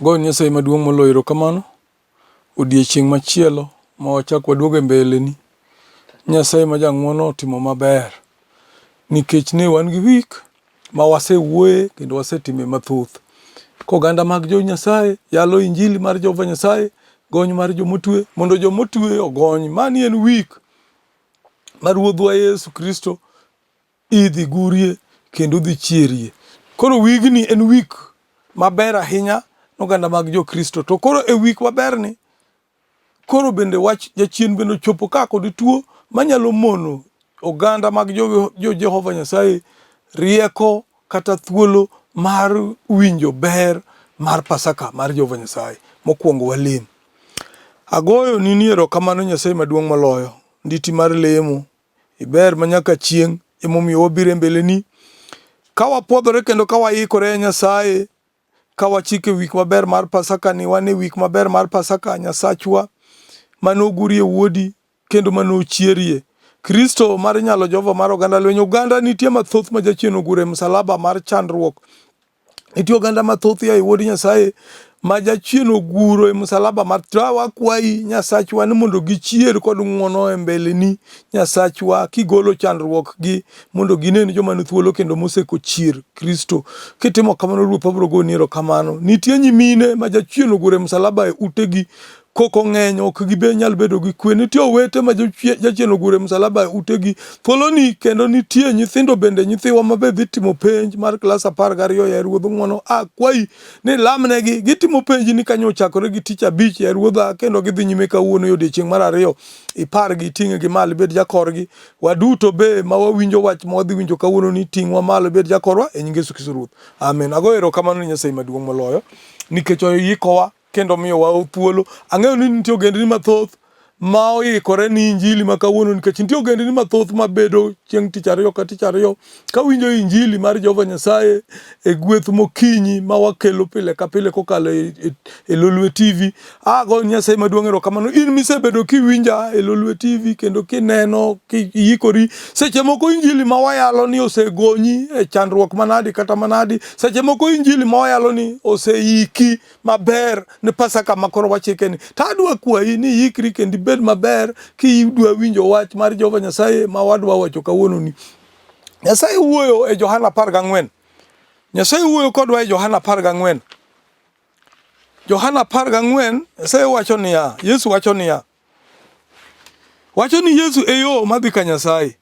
Agoyo ne Nyasaye maduong' moloyo erokamano odiechieng' machielo ma wachak waduogo e mbeleni. Nyasaye ma jang'uono otimo maber nikech ne wan gi wik ma wasewuoye kendo wasetime mathoth. Koganda mag jo Nyasaye yalo injili mar Jehova Nyasaye, gony mar jomotwe mondo jomotwe ogony. Mani en wik ma Ruodhwa Yesu Kristo idhi gurie kendo dhi chierie. Koro wigni en wik maber ahinya noganda mag jo-Kristo. To koro e wik maberni, koro bende wach jachien bende ochopo ka kod tuo manyalo mono oganda mag jo, jo Jehova Nyasaye rieko kata thuolo mar winjo ber mar Pasaka mar Jehova Nyasaye. Mokwongo walem. Agoyo ni erokamano Nyasaye maduong' moloyo, nditi mar lemo Iber ma nyaka chieng' emomiyo wabiro e mbeleni. Ka wapwodhore kendo ka waikore e Nyasaye, ka wachiko e wik maber mar Pasaka ni wan e wik maber mar Pasaka Nyasachwa mane ogurie wuodi kendo mane ochierie. Kristo mar nyalo Jehova mar oganda lweny. Oganda nitie mathoth ma jachien oguro e msalaba mar chandruok. Nitie oganda mathoth yaye wuod Nyasaye ma jachien oguro e msalaba mar to wakwayi Nyasachwa ni mondo gichier kod ng'wono e mbeleni Nyasachwa kigolo chandruok gi mondo ginen joma ni thuolo kendo moseko chier Kristo. Kitimo kamano Ruoth wabiro goni erokamano. Nitie nyimine ma jachien oguro e msalaba e utegi koko ng'eny ok gibe nyal bedo gi kwe. Nitie owete ma jachien oguro e msalaba e utegi thuoloni, kendo nitie nyithindo bende, nyithiwa ma be dhi timo penj mar klas 12 ya Ruodh ng'wono. Akwayi ni lamnegi, gitimo penj ni kanyo ochakore gi tich abich ya Ruodha, kendo gidhi nyime kawuono e odiechieng' mar ariyo. Ipargi, iting'gi malo, ibed jakorgi. Waduto be ma wawinjo wach ma wadhi winjo kawuono ni ting'wa malo, ibed jakorwa e nying Yesu Kristo Ruoth. Amen. Agoyo erokamano ne Nyasaye maduong' moloyo nikech oikowa kendo miyowa thuolo. Ang'eyo ni nitie ogendni mathoth ma oikore ni injili ma kawuono nikech nitie ogendni mathoth ma bedo chieng' tich ariyo ka tich ariyo ka winjo injili mar Jehova Nyasaye e gweth mokinyi ma wakelo pile ka pile kokalo e, e, e Lolwe TV. Ago Nyasaye maduong' erokamano in misebedo kiwinja e Lolwe TV kendo kineno kiikori. Seche moko injili ma wayalo ni osegonyi e chandruok manadi kata manadi. Seche moko injili ma wayalo ni oseiki maber ne Pasaka ma koro wachike ni. To adwa kwayi ni ikri kendo ibed maber kidwa winjo wach mar Jehova Nyasaye ma wadwa wacho kawuononi. Nyasaye wuoyo e Johana 14. Nyasaye wuoyo kodwa e Johana 14. Johana 14, Nyasaye wacho niya, Yesu wacho niya, wacho ni Yesu e yo madhi ka Nyasaye.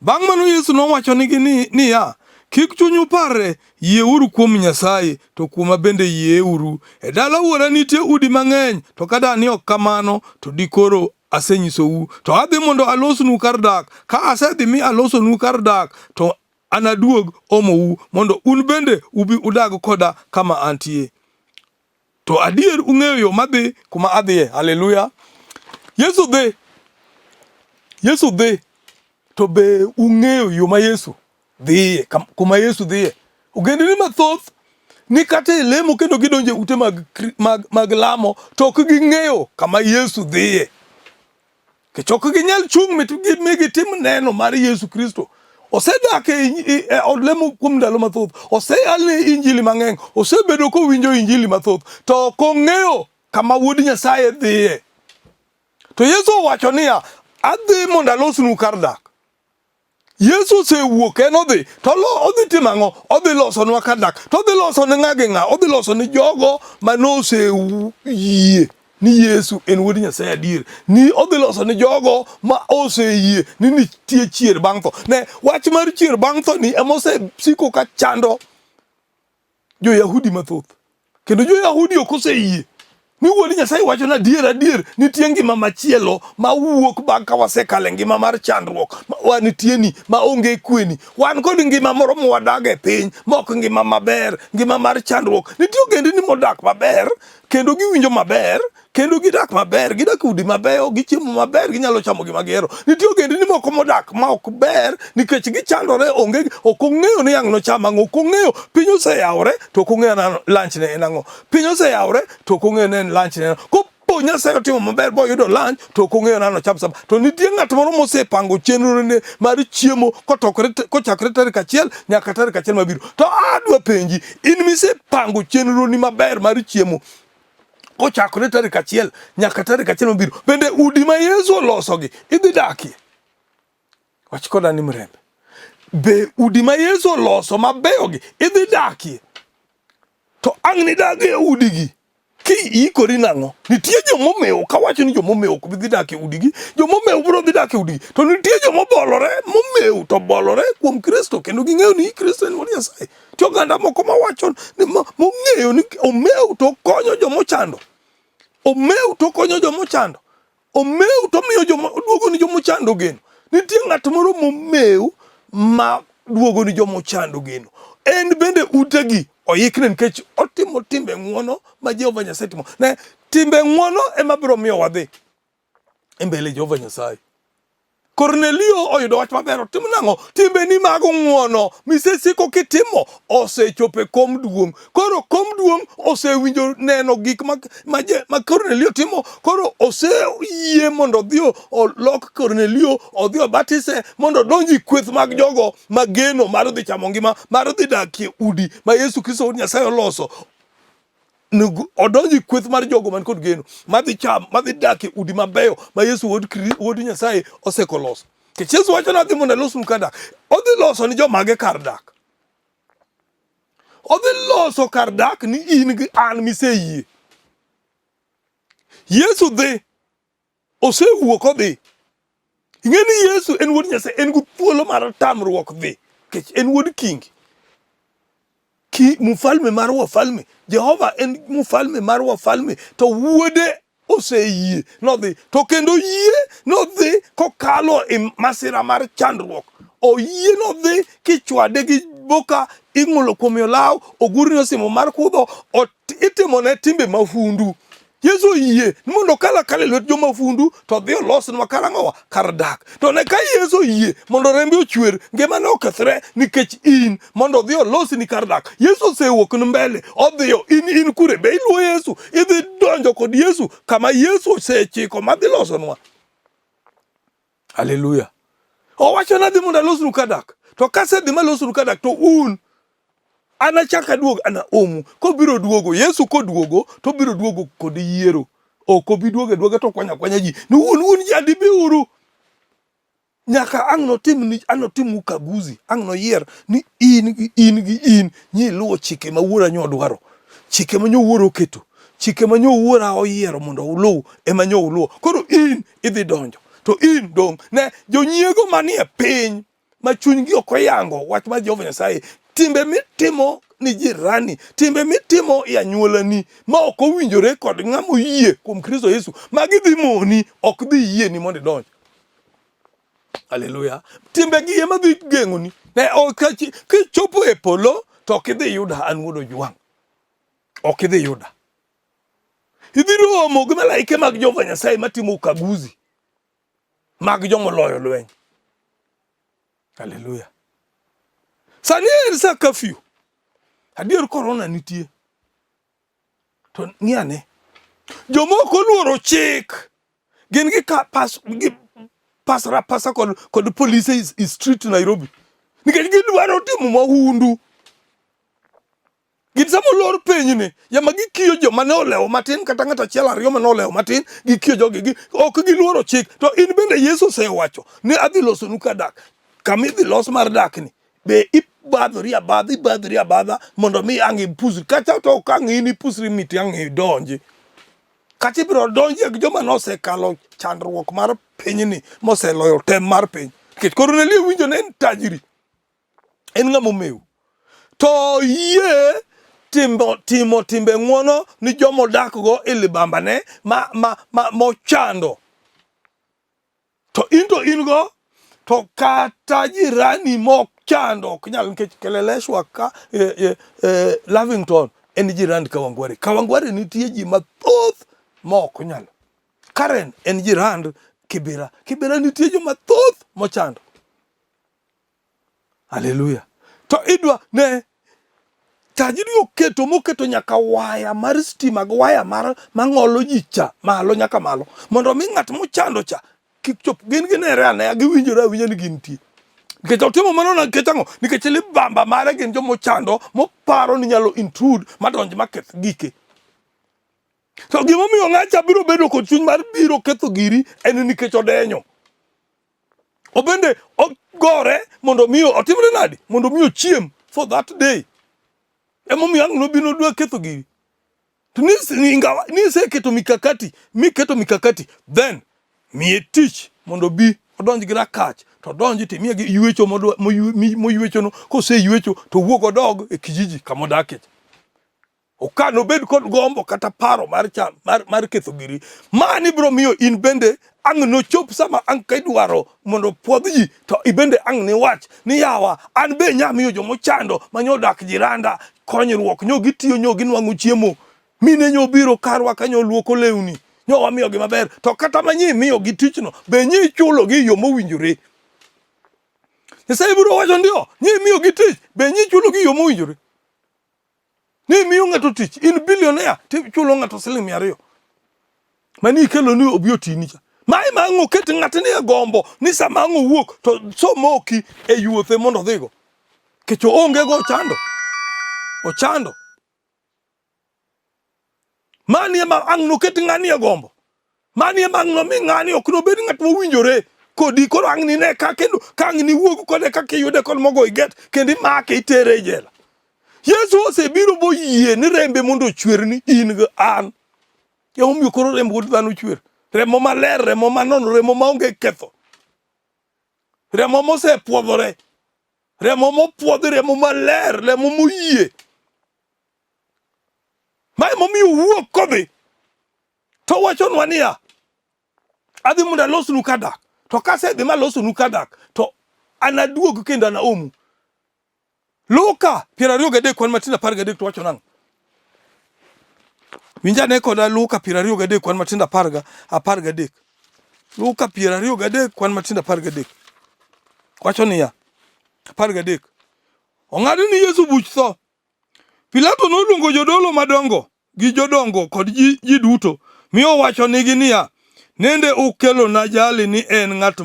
Bang' mano Yesu nowachonigi ni, niya, Kik chunyu parre, yieuru kuom Nyasaye, to kuoma bende yieuru. E dala Wuora nitie udi mang'eny, to ka da ni ok kamano, to dikoro asenyisou. To adhi mondo alosnu kar dak. Ka asedhi mi alosonu kar dak, to anaduog omou, mondo un bende ubi udag koda kama antie. To adier ung'eyo yo madhi kuma adhiye. Haleluya. Yesu dhi. Yesu dhi. To be ung'eyo yo ma Yesu dhiye, kuma Yesu dhiye? Ogendini mathoth ni kata e lemo kendo gidonjo e ute mag, mag, mag lamo to ok ging'eyo kama Yesu dhiye. Nikech ok ginyal chung' mi gitim neno mar Yesu Kristo. Osedak e, e, e od lemo kuom ndalo mathoth, oseyalne injili mang'eny, osebedo kowinjo injili mathoth, to ok ong'eyo kama Wuod Nyasaye dhiye. To Yesu owacho niya, adhi mondo alosnu kar dak. Yesu osewuok en odhi to odhi timo ang'o? Odhi losonwa kar dak. To odhi loso ne ng'a gi ng'a? Odhi loso ne jogo ma noseyie ni Yesu en wuod Nyasaye adier. Ni odhi loso ne jogo ma oseyie ni nitie chier bang' tho. Ne wach mar chier bang' tho ni ema osesiko ka chando Jo-Yahudi mathoth. Kendo Jo-Yahudi ok oseyie ni Wuod Nyasaye wacho ni adier adier nitie ngima machielo ma wuok bang' ka wasekalo e ngima mar chandruok ma wanitie ni ma onge kweni. Wan kod ngima moro ma wadag e piny ma ok ngima maber, ngima mar chandruok. Nitie ogendini modak maber kendo giwinjo maber kendo gidak maber, gidak e udi mabeyo, gichiemo maber, ginyalo chamo gima gihero. Nitie ogendini moko modak ma ok ber nikech gichandore, onge, ok ong'eyo ni ang' nocham ang'o, ok ong'eyo piny oseyawore to ok ong'eyo lunch ne en ang'o, piny oseyawore to ok ong'eyo ni en lunch ne en ang'o. Dipo Nyasaye otimo maber boyudo lunch to ok ong'eyo nano cham saba. To nitie ng'at moro mosepango chenrone mar chiemo kotokore kochakore tarik achiel nyaka tarik achiel mabiro. To adwa penji, in misepango chenroni maber mar chiemo kochakore tarik achiel nyaka tarik achiel mabiro, bende udi ma Yesu olosogi idhi dakie? Wach koda ni mrembe. Be udi ma Yesu oloso mabeyogi idhi dakie? To ang' nidag e udigi kiikori nang'o? Nitie jomomewo, kawacho ni jomomewo ok bi dhi dak e udigi, jomomewo biro dhi dak e udigi. To nitie jomobolore, momew to bolore kuom Kristo kendo ging'eyo ni Kristo en Wuod Nyasaye. Nitie oganda moko mawacho ni mong'eyo ni omew to konyo jomochando. Omew to konyo jomochando. Omew to miyo joma oduogo ni jomochando geno. Nitie ng'at moro momew ma duogo ni jomochando geno. En bende utegi oikne nikech otimo timbe ng'wono ma Jehova Nyasaye timo. Ne, timbe ng'wono ema biro miyo wadhi e mbele Jehova Nyasaye. Kornelio oyudo wach maber, otim nang'o? Timbeni mag ng'wono misesiko kitimo osechopo e kom duong'. Koro kom duong' osewinjo neno gik ma, ma, ma Kornelio timo, koro oseyie mondo odhi olok Kornelio, odhi obatise mondo odonj e kweth mag jogo ma geno mar dhi chamo ngima, mar dhi dakie udi ma Yesu Kristo Wuod Nyasaye oloso. Odonjo e kweth mar jogo man kod geno madhi cham madhi dak e udi mabeyo ma Yesu wuod, wuod Nyasaye osekoloso. Nikech Yesu wacho ni adhi mondo alosnu kar dak. Odhi loso ni jomage kar dak. Odhi loso kar dak ni in gi an miseyie. Yesu dhi osewuok odhi. Ing'e ni Yesu en wuod Nyasaye, en gi thuolo mar tamruok dhi, nikech en wuod kingi. Ki mfalme mar wafalme, Jehova en mfalme mar wafalme, to wuode oseyie nodhi, to kendo yie nodhi kokalo e masira mar chandruok. Oyie nodhi kichwade gi boka, ing'ulo kuome olaw, ogurne osimo mar kudho, itimone timbe mahundu. Yesu oyie ni mondo okal akala e lwet joma fundu to odhi olosnwa kar ang'owa kar dak. To ne ka Yesu oyie mondo rembe ochwer, ngimane okethre nikech in mondo odhi olosni kar dak. Yesu osewuok ni mbele, odhiyo, in in kure? Be iluwo Yesu? Idhi donjo kod Yesu kama Yesu osechiko madhi losonwa. Haleluya. Owacho ni adhi mondo alosnu kar dak. To kasedhi malosnu kar dak to un anachak aduog anaomu. Kobiro duogo, Yesu koduogo to obiro duogo kod yiero. Ok obi duogo aduoga to kwanya kwanya ji. Ni un un ji adibiuru. Nyaka ang' notim ni ang' notim ukaguzi, ang' noyier ni in gi in gi in nyi luwo chike ma wuora nyo dwaro. Chike ma nyo wuora oketo. Chike ma nyo wuora oyiero mondo uluw ema nyo uluwo. Koro in idhi donjo to in dong' ne jonyiego manie piny ma chunygi ok oyango wach mar Jehova Nyasaye timbe mitimo ni jirani timbe mitimo e anyuolani ma ok owinjore kod ng'ama oyie kuom Kristo Yesu magi dhi moni ok dhi yieni mondo idonj. Haleluya. Timbegi ema dhi geng'oni. Ne ok kichopo e polo to ok idhi yuda an wuod Ojwang'. Ok idhi yuda. Idhi romo gi malaike mag Jehova Nyasaye matimo ukaguzi mag jomoloyo lweny. Haleluya. Sani en sa kafyu. Adier korona nitie. To ng'i ane. Jomoko oluoro chik. Gin gi ka pas gi pasra pasa kod kod polise i street Nairobi. Nikech gidwaro timo mahundu. Gin sama olor pinyni, yama gikiyo joma ne olewo matin kata ng'at achiel ariyo mane olewo matin, gikiyo jogi gi ok giluoro chik. To in bende Yesu osewacho ni adhi losonu kar dak. Kama idhi los mar dakni be ibadhori abadha ibadhori abadha mondo mi ang' ipusri. Kata to ok ang' in ipusri mit ang' idonji. Kata ibiro donjie gi joma nosekalo chandruok mar pinyni moseloyo tem mar piny. Nikech Kornelio winjo ne en tajiri. En ng'ama omew. To yie timo, timo timbe ng'wono ni joma odakgo e libambane ma, ma, ma, mochando. To in to in go to kata jirani mok chando ok nyal nikech Kileleshwa ka e, e, e, Lavington en jirand Kawangware. Kawangware nitie ji mathoth ma ok nyalo. Karen en jirand Kibera. Kibera nitie joma thoth mochando. Haleluya. To idwa ne Tajiri oketo moketo nyaka waya mar stima gi waya mar mang'olo ji cha malo nyaka malo mondo mi ng'at mochando cha kik chop. Gin ginere anea, giwinjore awinja ni gintie. Nikech otimo mano nikech ang'o? Nikech libamba mare gin joma ochando moparo ni nyalo intrude madonj maketh gike. To gimomiyo ng'acha biro bedo kod chuny mar biro ketho giri en nikech odenyo. Obende ogore mondo mi otimre nadi? Mondo mi ochiem for that day. Emomiyo ang' nobi nodwa ketho giri. To ni ingawa ni iseketo mikakati, miketo mikakati, then miye tich mondo obi odonj gi rakach to odonj to imiye gi ywecho moywechono koseywecho to owuog odog e kijiji kama odakie. Ok nobed kod gombo kata paro mar cham mar ketho giri. Mani biro miyo in bende ang' nochop sama ang' ka idwaro mondo puodh ji to ibende ang' niwach ni yawa an be nya miyo jomochando ma nyo odak jiranda konyruok nyo gitiyo nyo ginwang'o chiemo. Mine nyo biro karwa ka nyo luoko lewni nyo wamiyogi maber to kata ma nyi miyogi tichno be nyi ichulogi e yo mowinjore. Nyasaye biro wacho ndio nyi imiyogi tich be nyi ichulogi e yo mowinjore. Ni imiyo ng'ato tich, in billionaire, tichulo ng'ato siling 200. Mani ikelo ni obi otini cha. Ma ema ang' oket ng'atni e gombo ni sama ang' owuok to somoki e yuothe mondo odhigo. Nikech oonge go ochando. Ochando. Mani ema ang' noket ng'ani e gombo. Mani ema ang' nomi ng'ani ok nobed ng'at mowinjore kodi. Koro ang' nine ka kendo ka ang' niwuog kode kaka iyude kod mogo iget kendo imake itere e jela. Yesu osebiro boyie ni rembe mondo ochwerni in gi an. Emomiyo koro remb wuod dhano chwer. Remo maler, remo manono, remo maonge ketho. Remo mosepuodhore. Remo mopuodhi, remo maler, remo moyie. Ma emomiyo owuok kodhi. To wachonwa niya, adhi mondo alosnu kar dak. To kasedhi malosonu kar dak, to anaduog kendo anaomu. Luka 23 kwan matindo 13 to wacho nang'o? Winj ane koda Luka 23 kwan matindo 13. Luka 23 kwan matindo 13. Wacho niya, 13. Ong'ad ni Yesu buch tho. Pilato noluongo jodolo madongo gi jodongo kod ji, ji duto mi owachonigi niya, Nende ukelona jali ni en ng'at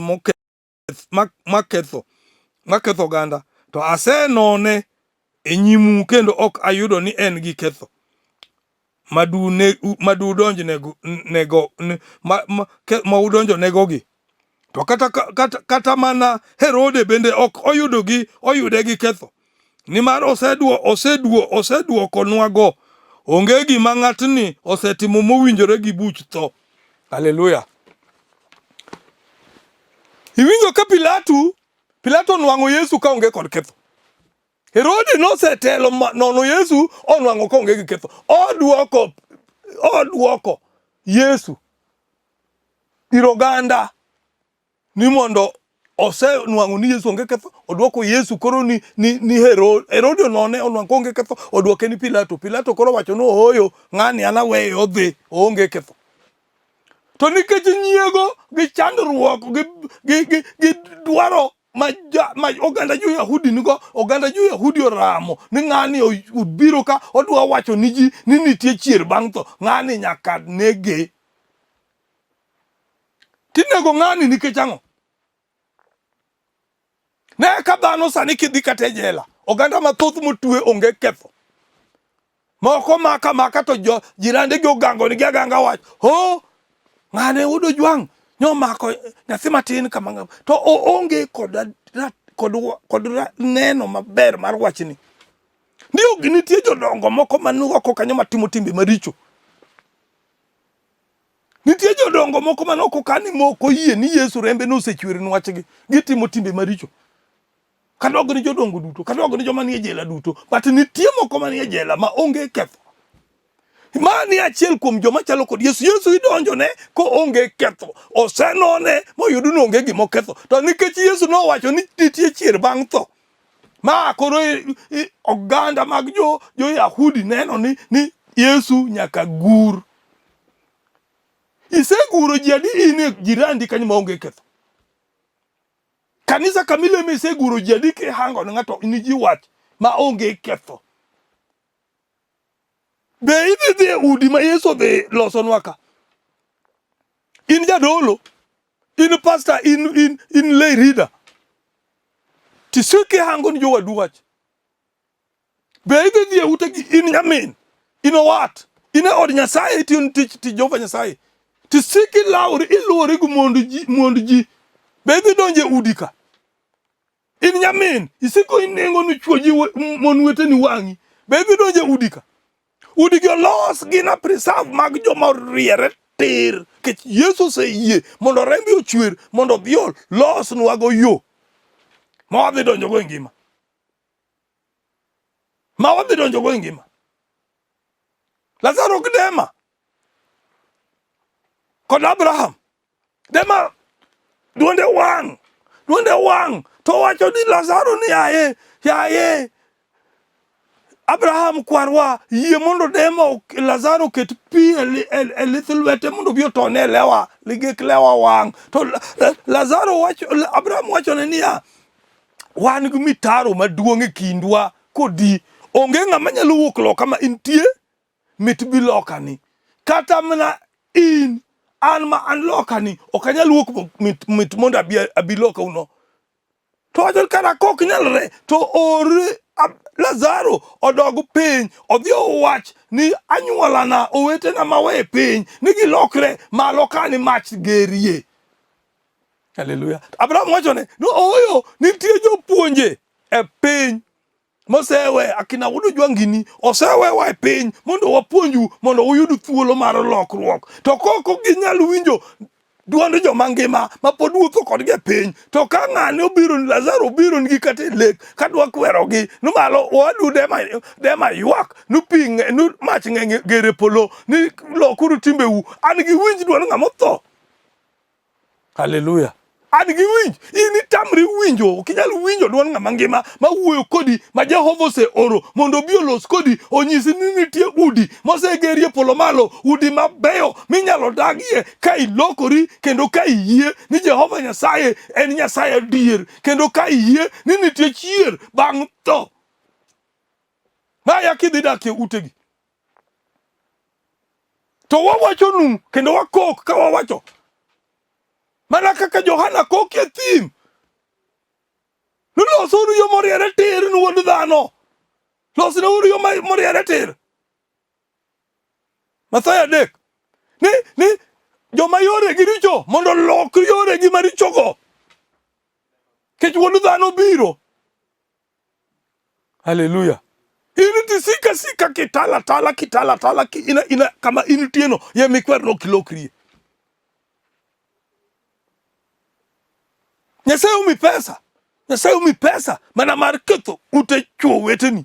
maketho maketho oganda, to asenone e nyimu kendo ok ayudo ni en gi ketho madudonjnego ma udonjonegogi. To kata mana Herode bende ok oyudogi oyude gi ketho, nimar osedwokonwago. Onge gima ng'atni osetimo mowinjore gi buch tho. Haleluya! Iwinjo ka Pilato onwang'o Yesu ka onge kod ketho. Herode nosetelo nono Yesu onwang'o ka onge gi ketho. Odwoko Yesu ir oganda ni mondo osenwang'o ni Yesu onge ketho, odwoko Yesu koro ni Herode, Herode onone onwang'o ka onge ketho, odwoke ni Pilato. Pilato koro wacho ni ooyo, ng'ani an aweye odhi, oonge ketho. To nikech nyiego gi chandruok gi dwaro ma oganda jo-Yahudi nigo, oganda jo-Yahudi oramo ni ng'ani obiro ka odwa wacho ni ji ni nitie chier bang' tho, ng'ani nyaka nege. Tinego ng'ani nikech ang'o? Ne ka dhano sani kidhi kata e jela, oganda mathoth motwe onge ketho. Moko maka maka to jo jirande gi ogango nigi aganga wach. Ho, ng'ane wuod Ojwang' nyomako nyathi matin kama to oonge kod neno maber mar wachni. Ni ok nitie jodongo moko man oko kanyo matimo timbe maricho. Nitie jodongo moko man oko kanyo mok oyie ni Yesu rembe nosechwer ni wachgi. Gitimo timbe maricho. Kadog ni jodongo duto, kadog ni joma nie jela duto, but nitie moko manie jela ma onge ketho. Mani achiel kuom joma chalo kod Yesu. Yesu idonjone koonge ketho. Osenone moyud ni onge gima oketho. To nikech Yesu nowacho ni nitie chier bang' tho, ma koro oganda mag jo Yahudi neno ni Yesu nyaka gur. Iseguro ji adi in e jirandi kanyo maonge ketho? Kanisa kamileme iseguro ji adi kihango ne ng'ato ni ji wach ma onge ketho? Be idhi dhi e udi ma Yesu odhi losonwa ka? In jadolo, in pastor, in lay reader. Tisik ihango ni jowadu wach. Be idhi dhi e utegi in nyamin, in owat, in e od Nyasaye itiyo ni tich tich Jehova Nyasaye. Tisik ilawri iluwori gi mond ji, mond ji. Be idhi donjo e udi ka? In nyamin, isiko inengo ni chwo ji mon weteni wang'i. Be idhi donjo e udi ka? Udigi olos gin a preserve mag joma oriere tir. Nikech Yesu oseyie mondo rembe ochwer mondo odhi olosnwago yo ma wadhi donjogo e ngima. Ma wadhi donjogo e ngima. Lazaro gi Dema kod Abraham. Dema duonde wang', duonde wang' to wacho ni Lazaro ni yaye, yaye Abraham kwarwa yie mondo Dema Lazaro oket pi e lith lwete mondo obi otone e lewa ligek lewa wang' to Lazaro wacho Abraham wachone niya wan gi mitaro maduong' e kindwa kodi onge ng'ama nyalo wuok loka ma intie mit bi lokani kata mana in an ma an lokani ok anyal wuok mit, mit mondo abi, abi loka uno to wacho kara kok nyalre to or Lazaro odog piny odhi owach ni anyuolana owetena ma we piny ni gilokre malo kani mach gerie. Haleluya. Abraham wachone no ooyo nitie jopuonje e piny mosewe akina wuod Ojwangini osewewa e piny mondo wapuonju mondo uyud thuolo mar lokruok to kok ginyal winjo duond joma ngima ma pod wuotho kodgi e piny to ka ng'ane obiro Lazaro obiro nigi kata e lek ka dwa kwerogi ni malo owadu dema, dema ywak ni pi ni mach ng'eny ger e polo ni lokuru timbeu an giwinj duond ng'ama otho. Haleluya. An gi winj, in itamri winjo, ok inyal winjo dwond ng'ama ngima ma wuoyo kodi, ma Jehova oseoro mondo obi olos kodi, onyisi ni nitie udi mosegerie polo malo, udi mabeyo minyalo dagie ka ilokori kendo ka iyie ni Jehova Nyasaye en Nyasaye adier, kendo ka iyie ni nitie chier bang' tho. Ma kidhi dakie utegi. To wawachonu kendo wakok ka wawacho mana kaka Johana kok e thim, nolosuru yo moriere tir ni wuod dhano, losneuru yo moriere tir. Mathayo 3 ni joma yoregi richo mondo olok yoregi marichogo, nikech wuod dhano biro. Haleluya. In tisika sika kitala tala kitala tala ki ina ina kama intieno ye mikwerno ok ilokrie. Nyasaye omi pesa. Nyasaye omi pesa mana mar ketho ute chwo weteni.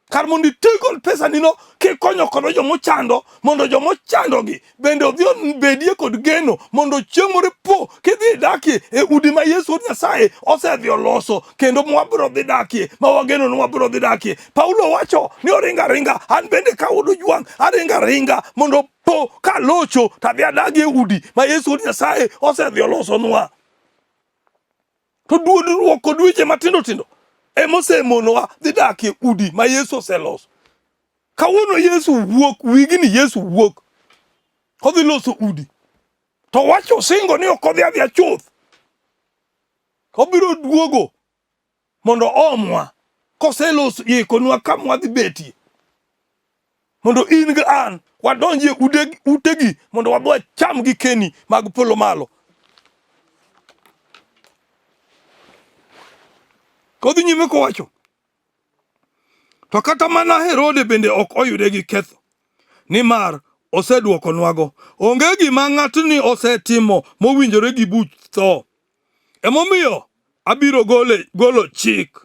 Kar mondo iti kod pesanino kikonyo kod jomochando mondo jomochandogi bende odhi obedie kod geno mondo chieng' moro ipo kidhi idakie e udi ma Yesu Wuod Nyasaye osedhi oloso kendo mwabiro dhi dakie ma wageno ni wabiro dhi dakie. Paulo wacho ni oringa ringa, an bende ka wuod Ojwang' aringa ringa mondo po kalocho to adhi adagie udi ma Yesu Wuod Nyasaye osedhi olosonwa. To duodruok kod weche matindo tindo emosemonowa dhi dakie udi ma Yesu oseloso. Kawuono Yesu wuok, wigni Yesu wuok odhi loso udi. To wacho singo ni ok odhi adhiya chuth. Obiro duogo mondo oomwa koseloso ikonwa kama wadhi betie. Mondo in gi an wadonji e utegi mondo wadhi wacham gi keni mag polo malo. Kodhi nyime kowacho To kata mana Herode bende ok oyude gi ketho, nimar osedwokonwago. Onge gima ng'atni osetimo mowinjore gi buch tho. Emomiyo abiro gole, golo chik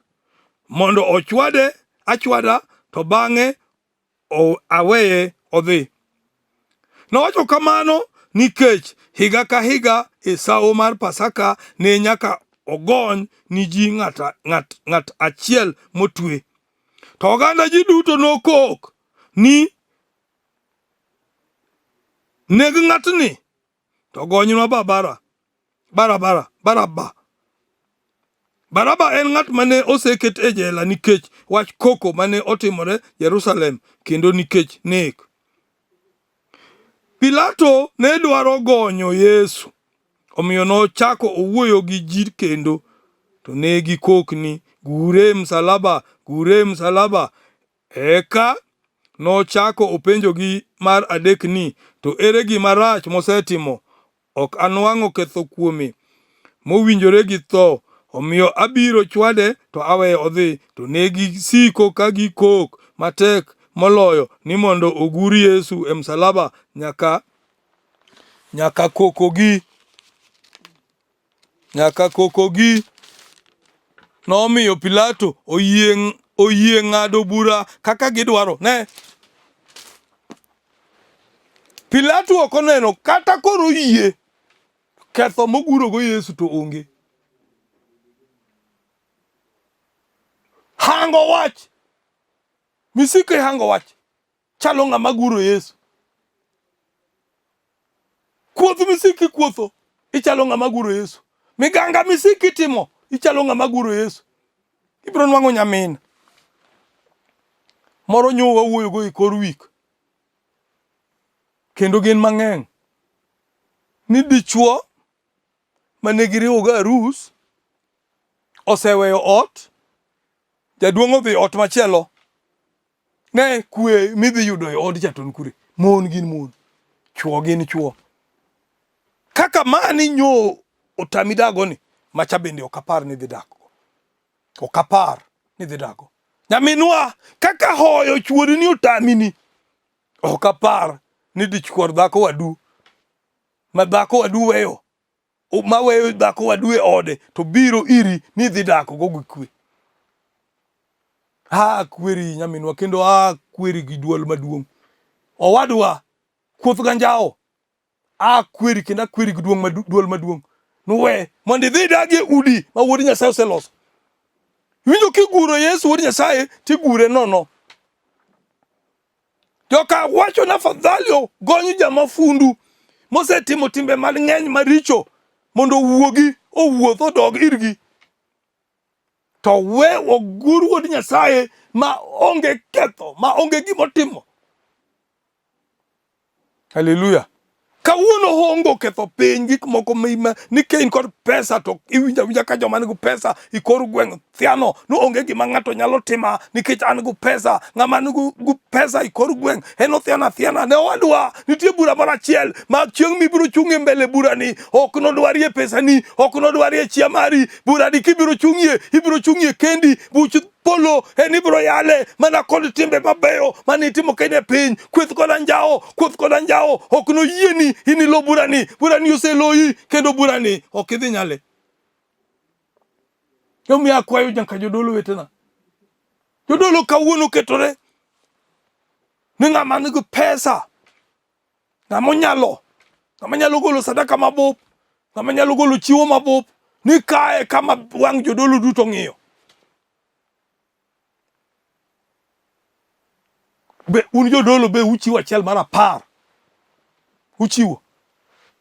mondo ochwade achwada to bang'e aweye odhi. Nowacho kamano nikech higa ka higa e sawo mar Pasaka ne nyaka ogony ni ji ng'at, ng'at, ng'at achiel motwe. To oganda ji duto nokok ni neg ng'atni to gonynwa Barabara, Barabara, Baraba. Baraba en ng'at mane oseket e jela nikech wach koko mane otimore Jerusalem kendo nikech nek. Pilato ne dwaro gonyo Yesu, omiyo nochako owuoyo gi ji kendo, to ne gikok ni, Gure e msalaba! Gure e msalaba! Eka nochako openjogi mar adek ni, To ere gima rach mosetimo? Ok anwang'o ketho kuome mowinjore gi tho, omiyo abiro chwade to aweye odhi. To ne gisiko ka gikok matek moloyo ni mondo ogur Yesu e msalaba nyaka nyaka kokogi nyaka kokogi nomiyo Pilato oyie oyie ng'ado bura kaka gidwaro. Ne Pilato ok oneno kata koro oyie ketho mogurogo Yesu to onge. Hango wach misiko ihango wach chalo ng'ama guro Yesu. Kuoth misiko ikuotho ichalo ng'ama guro Yesu. Miganga misiko itimo ichalo ng'ama guro Yesu. Ibiro nwang'o nyamin moro nyo wawuoyogo e kor wik kendo gin mang'eny ni dichuo mane giriwogo arus oseweyo ot, jaduong' odhi ot machielo. Ne kwe midhi yudo e od cha to kure? Mon gin mon, chwo gin chwo. Kaka mani nyo otami dagoni, macha bende ok apar ni dhi dakgo. Ok apar ni dhi dakgo. Nyaminwa, kaka hoyo chuori ni otamini, ok apar ni dichwor dhako wadu ma dhako wadu weyo ma weyo dhako wadu e ode to biro iri ni idhi dak go gi kwe. A kweri nyaminwa kendo a kweri gi duol maduong'. Owadwa kuoth ganjawo a kweri kendo akweri gi duol maduong' nuwe mondo idhi idag e udi ma wuod Nyasaye oseloso. Iwinjo kiguro Yesu wuod Nyasaye tigure nono. Joka wacho ni afadhali ogony jamafundu mosetimo timbe mang'eny maricho mondo owuogi owuoth odog irgi. To we ogur wuod Nyasaye ma onge ketho, ma onge gimotimo. Haleluya. Kawuono hongo oketho piny gik moko ni ka in kod pesa to iwinjo awinja ka joma nigi pesa i kor gweng' thiano ni onge gima ng'ato nyalo tima nikech an gi pesa. Ng'ama nigi pesa i kor gweng' en othiano athiana. Ne owadwa, nitie bura moro achiel ma chieng' mibiro chung'ie mbele burani ok nodwarie pesani, ok nodwarie chia mari. Burani kibiro chung'ie, ibiro chung'ie kendi. Buch polo en ibiro yale mana kod timbe mabeyo mane itimo ka in e piny. Kweth kod anjawo, kweth kod anjawo ok noyieni inilo burani. Burani oseloyi kendo burani ok idhi nyale. Emomiyo akwayo nyaka jodolo wetena. Jodolo kawuono oketore ni ng'ama nigi pesa, ng'ama onyalo, ng'ama nyalo golo sadaka mabup, ng'ama nyalo golo chiwo mabup, ni kae kama wang' jodolo duto ng'iyo. Be un jodolo be uchiwo achiel mar apar? Uchiwo.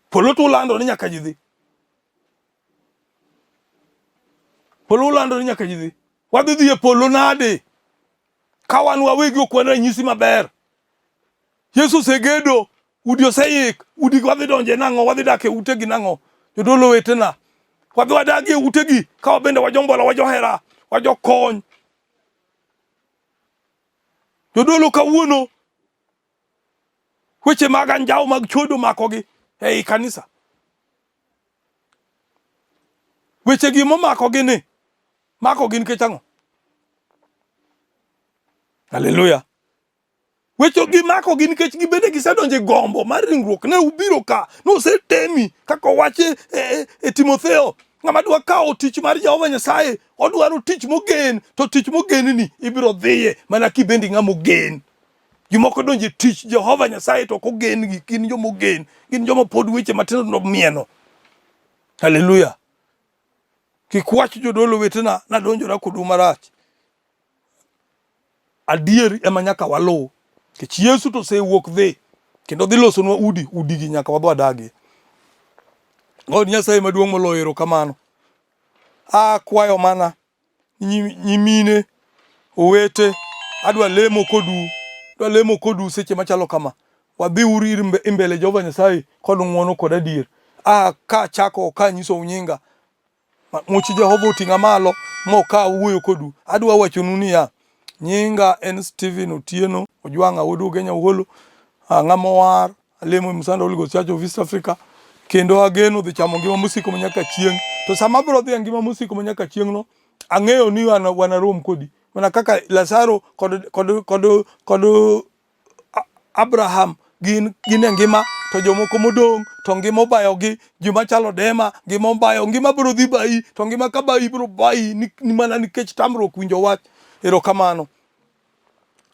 Polo to ulando ni nyaka ji dhi. Polo ulando ni nyaka ji dhi. Wadhi dhi e polo nade? Ka wan wawegi ok wan ranyisi maber. Yesu osegedo, udi oseik, udi wadhi donje nang'o? Wadhi dak e utegi nang'o? Jodolo wetena, wadhi wadag e utegi ka wabende wajombola, wajohera, wajokony. Jodolo kawuono weche mag anjawo mag chodo makogi ei kanisa. Weche gi momakogi ni makogi nikech ang'o? Haleluya. Weche gi makogi nikech gibende gisedonjo e gombo mar ringruok. Ne ubiro ka, nosetemi kaka owachi e, e, e Timotheo. Ng'ama dwa kawo tich mar Jehova Nyasaye, odwaro tich mogen, to tich mogen ni ibiro dhiye mana kibendi ng'ama ogen. Jomoko donjo e tich Jehova Nyasaye to ok ogen-gi, gin joma ogen, gin joma pod weche matindo tindo mieno. Haleluya. Kik wach jodolo wetena nadonjora kodu marach. Adier ema nyaka waluw. Nikech Yesu to osewuok dhi kendo dhi losonwa udi, udigi nyaka wadhi wadagie. God Nyasaye maduong' moloyo erokamano. Akwayo mana nyimine, owete, adwa lemo kodu, adwa lemo kodu seche machalo kama. Wadhiuru ir mbele Jehova Nyasaye kod ng'wono kod adier. A kachako ok anyisou nyinga, Much Jehova oting'a malo ma awuoyo kodu. Adwa wachonu niya, nyinga en Stephen Otieno Ojwang' wuod Ugenya Uholo, ng'ama owar, alemo e Musanda Holy Ghost Church of East Africa, kendo ageno dhi chamo ngima mosiko manyaka chieng'. To sama abiro dhi e ngima mosiko manyaka chieng' no, ang'eyo ni wanarom kodi. Mana kaka Lazaro kod, kod, kod, kod Abraham gin gin e ngima to jomoko modong' to ngima obayogi, joma chalo Dema ngima obayo, ngima biro dhi bayi to ngima ka bayi biro bayi ni mana nikech tamruok winjo wach. Erokamano.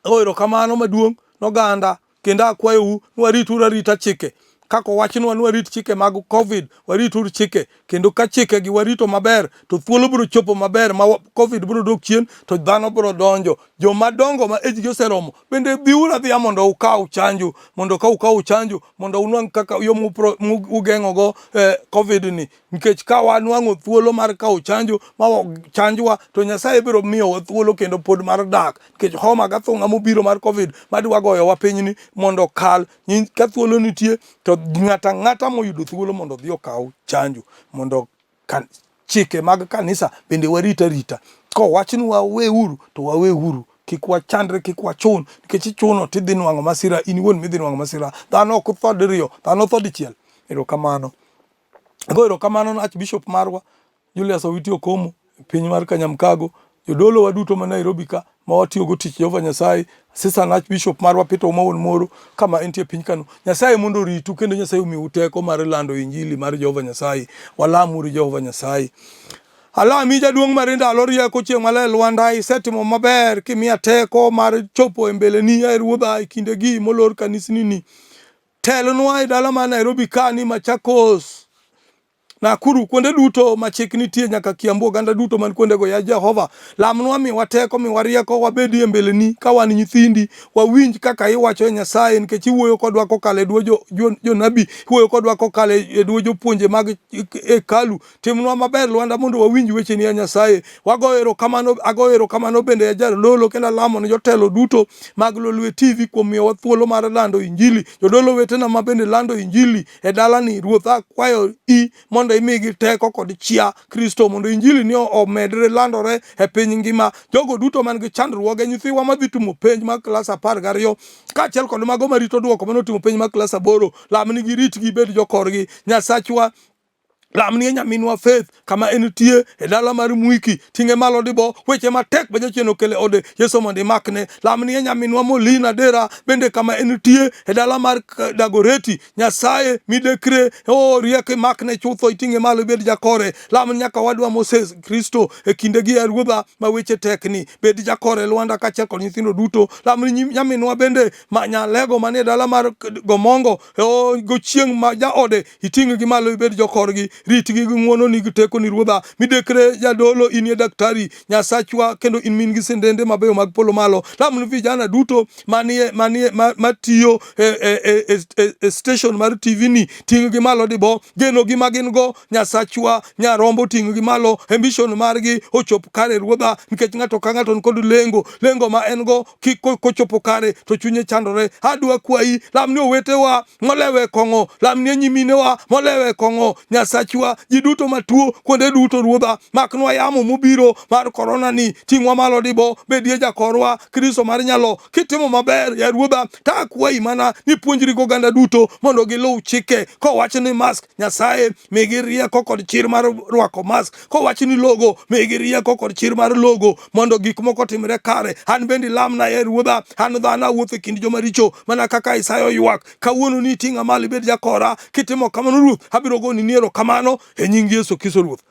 Ago erokamano maduong' noganda kendo akwayou ni warituru arita chike kaka owachnwa ni warit chike mag Covid, warituru chike kendo ka chikegi warito maber to thuolo biro chopo maber ma Covid biro dok chien to dhano biro donjo. Joma dongo ma age gi oseromo bende dhiuru adhiya mondo ukaw chanjo, mondo ka ukawo chanjo mondo unwang' kaka yo mugeng'ogo eh, Covid ni nikech ka wanwang'o thuolo mar kawo chanjo ma chanjwa to Nyasaye biro miyowa thuolo kendo pod mar dak nikech homa gathung'a mobiro mar Covid madwa goyowa pinyni mondo okal ka thuolo nitie to ng'ato ang'ata moyudo thuolo mondo odhi okaw chanjo mondo kan, chike mag kanisa bende warit arita. Kowach ni waweuru to waweuru, kik wachandre, kik wachun, nikech ichuno tidhi nwang'o masira in iwuon midhi nwang'o masira. Dhano ok tho diriyo, dhano tho dichiel. Erokamano. Ago erokamano ne Archbishop marwa Julius Owiti Okomo e piny mar Kanyamkago, jodolo waduto ma Nairobi ka ma watiyogo tich Jehova Nyasaye, Assistant Archbishop marwa Peter Ouma Wuon Moro kama entie e piny kano. Nyasaye mondo oritu kendo Nyasaye omiu teko mar lando injili mar Jehova Nyasaye. Walamuru Jehova Nyasaye. Alami jaduong' mar ndalo rieko chieng' maler Lwanda isetimo maber kimiya teko mar chopo e mbeleni e Ruodha e kindegi molor kanisni ni. Telnwa e dala mar Nairobi ka ni Machakos, Nakuru, kuonde duto ma chik nitie nyaka Kiambu, oganda duto man kuondego. Ya Jehova, lamnwa, miwa teko, miwa rieko, wabedi e mbeleni ka wan nyithindi, wawinj kaka iwacho e Nyasaye, nikech iwuoyo kodwa kokalo e dwo jonabi, iwuoyo kodwa kokalo e dwo jopuonje mag hekalu. Timnwa maber Lwanda mondo wawinj wecheni ya Nyasaye. Wagoyo erokamano, agoyo erokamano bende ya jadolo kendo alamo ne jotelo duto mag Lolwe TV kuom miyowa thuolo mar lando Injili. Jodolo wetena ma bende lando Injili e dalani, Ruoth akwayo i mondo imigi teko kod chia Kristo mondo Injili ni omedre landore e piny ngima. Jogo duto man gi chandruoge, nyithiwa madhi timo penj mag klas 12 kaachiel kod mago marito duoko mane otimo penj mag klas 8, lamnigi, ritgi, bed jokorgi. Nyasachwa Lamnie nyaminwa Faith kama entie e dala mar Mwiki, ting'e malo dibo weche matek ma jachien okele ode, Yesu mondo imakne. Lamnie nyaminwa Molina Dera bende kama entie e dala mar Dagoreti, Nyasaye midekre o rieko imakne chutho, iting'e malo ibed jakore. Lam nyaka wadwa Moses Kristo e kindegi e Ruodha ma weche tekni, bed jakore Lwanda kaachiel kod nyithindo duto. Lam nyaminwa bende ma Nyalego manie dala mar Gomongo o gochieng' ma jaode iting'gi malo ibed jokorgi, ritgi gi ng'wononi gi tekoni Ruodha. Midekre jadolo, in e daktari Nyasachwa, kendo in min gi sendende mabeyo mag polo malo. Lamni vijana duto manie manie matiyo e, e, e, e, e station mar TV ni, ting'gi malo dibo, genogi ma gin go Nyasachwa Nyarombo, ting'gi malo, ambition margi ochop kare Ruodha, nikech ng'ato ka ng'ato nikod lengo, lengo ma en go kochopo kare to chunye chandore. Adwa kwayi, lamni owetewa molewe kong'o, lamnie nyiminewa molewe kong'o, Nyasachwa, ji duto matuo kuonde duto Ruodha, maknwa yamo mobiro mar korona ni, ting'wa malo dibo, bedie jakorwa, Kristo mar nyalo, kitimo maber ya Ruodha, ta akwayi mana ni puonjri goganda duto mondo giluw chike, kowach ni mask, Nyasaye migi rieko kod chir mar rwako mask, kowach ni logo, migi rieko kod chir mar logo mondo gik moko otimre kare. An bende ilamna e Ruodha, an dhano awuotho e kind joma richo mana kaka Isaya oywak. Kawuono ni iting'a malo ibed jakora, kitimo kamano Ruoth, abiro goni ni erokamano e nying Yesu Kristo Ruoth.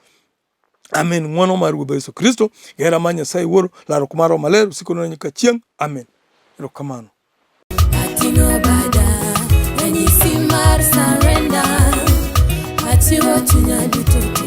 Amen. Ng'wono mar Ruodhwa Yesu Kristo, hera mar Nyasaye Wuoro, larruok mar Roho Maler osiko nyaka chieng'. Amen. Erokamano. Ating'o bada, ranyisi mar surrender. Achiwo chunya duto.